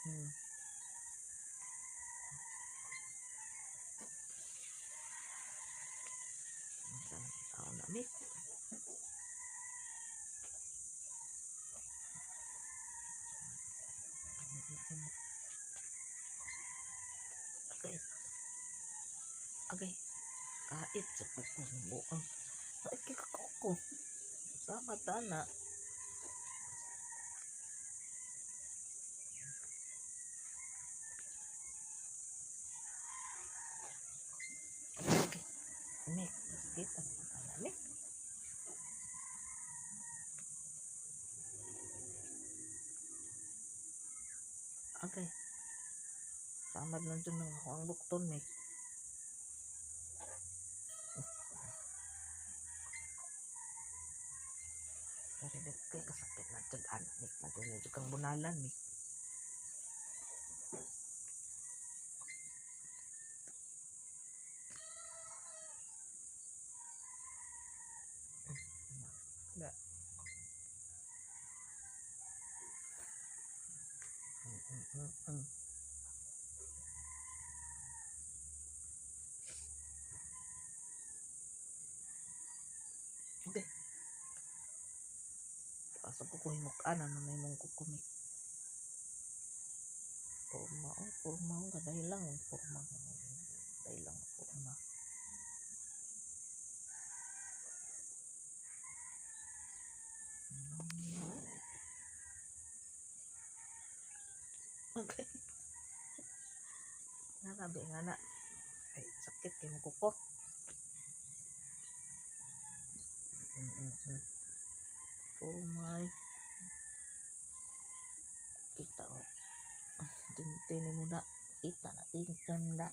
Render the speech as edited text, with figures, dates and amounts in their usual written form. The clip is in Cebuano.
Unsa na tao na, Mik? Agay. Agay. Kait sa kuko ng buang. Ay, kikakuko. Sama tana. Okay. Mik, kita na Mik. Okay. Samad lang dyan ng ako ang bukton, Mik. Pero di kay kasakit na dyan, anak, Mik. Madun na dyan kang bunalan, Mik. Da. Okay. Asa ko himuk-anan na may mong kukumik. Porma, oh, porma, oh, dahil lang, porma, dahil lang, porma. Okay. Narabi nga na. Ay, sakit kay mong kuko. Oh my. Kita oh. Tintinin mo na. Kita na. Tingnan na.